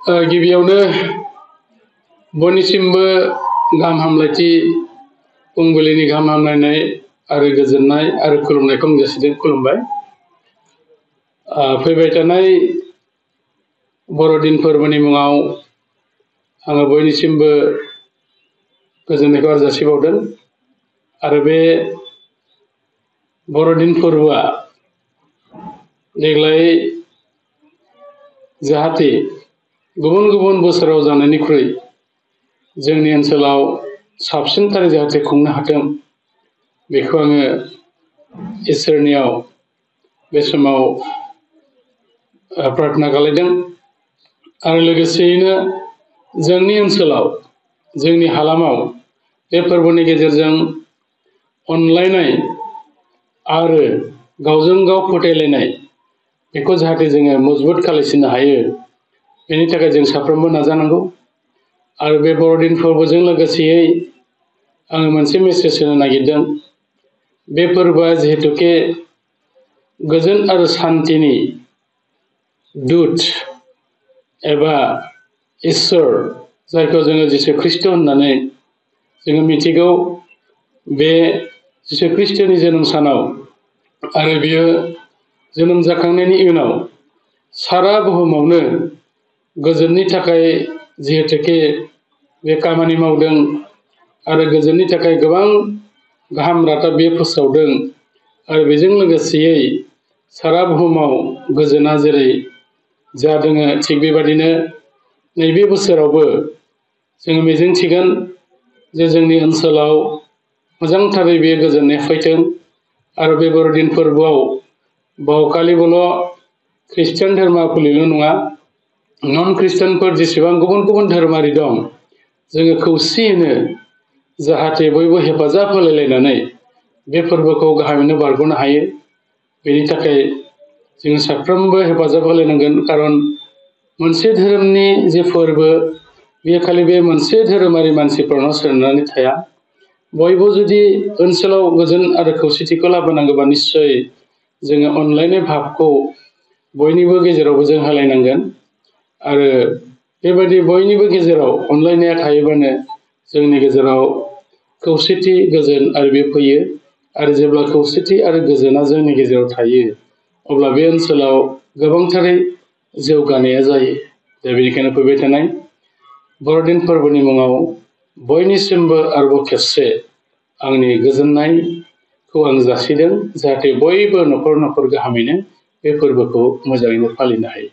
गिबियावनो बयनिसिमबो गाहाम हामलायथि फुंबिलिनि गाहाम हामलायनाय आरो गोजोननाय आरो खुलुमनायखौ आं जासिदों। खुलुमबाय। फैबाय थानाय बर'दिन फोरबोनि मुङाव आङो बयनिसिमबो गोजोननायखौ आरो जासिबावदों। आरो बे बर'दिन फोरबोआ देग्लाय जाहाथे गुबुन गुबुन बोसोराव जानायनिख्रुइ जोंनि ओनसोलाव साबसिनथारै जाहाथे खुंनो हाथों, बेखौ आङो इसोरनियाव बे समाव प्रार्थना खालामदों। आरो लोगोसेयैनो जोंनि ओनसोलाव, जोंनि हालामाव बे फोरबोनि गेजेरजों अनलायनाय आरो गावजों गाव फोथायलायनाय बेखौ जाहाथे जोङो मजबुत खालामसिननो हायो, बेनि थाखाय जों साफ्रोमबो नाजानांगौ। आरो बे बर'दिन फोरबोजों लोगोसेयै आङो मोनसे मेसेज होनो नागिरदों। बे फोरबोआ जिहेतुके गोजोन आरो शान्तिनि दूत एबा इसोर, जायखौ जोङो जिसु ख्रीष्ट होननानै जोङो मिथिगौ, बे जिसु ख्रीष्टनि जोनोम सानाव आरो बियो जोनोम जाखांनायनि उनाव सारा बुहुमावनो गोजोननि थाखाय जिहेतुके बे खामानि मावदों आरो गोजोननि थाखाय गोबां गाहाम रादाब बे फोसावदों। आरो बेजों लोगोसेयै सारा बुहुमाव गोजोना जेरै जादों, थिग बेबादिनो नैबे बोसोरावबो जोङो मिजिंथिगोन जे जोंनि ओनसोलाव मोजांथारै बे गोजोननाया फैथों। आरो बे बर'दिन फोरबोआव बावखालिबोल' ख्रिस्टियान धोरोमावफोरनिल' नङा, नन ख्रिस्टियानफोर जेसेबां गुबुन गुबुन धोरोमारि दं, जोङो खौसेयैनो जाहाथे बयबो हेफाजाब होलायलायनानै बे फोरबोखौ गाहामैनो बारग'नो हायो, बेनि थाखाय जों साफ्रोमबो हेफाजाब होलायनांगोन। खारन मोनसे धोरोमनि जे फोरबो, बेयो खालि बे मोनसे धोरोमारि मानसिफोरनाव सोनारनानै थाया। बयबो जुदि ओनसोलाव गोजोन आरो खौसेथिखौ लाबोनांगौबा निस्सय जोङो अनलायनाय भाबखौ बयनिबो गेजेरावबो जों होलायनांगोन। आरो बेबायदि बयनिबो गेजेराव अनलायनाया थायोबानो जोंनि गेजेराव खौसेथि, गोजोन आरो बे फैयो। आरो जेब्ला खौसेथि आरो गोजोना जोंनि गेजेराव थायो, अब्ला बे ओनसोलाव गोबांथारै जौगानाया जायो। दा बेनिखायनो फैबाय थानाय बर'दिन फोरबोनि मुङाव बयनिसिमबो आरोबाव खेबसे आंनि गोजोननायखौ आं जासिदों, जाहाथे बयबो न'खर न'खर गाहामैनो बे फोरबोखौ मोजाङैनो फालिनो हायो।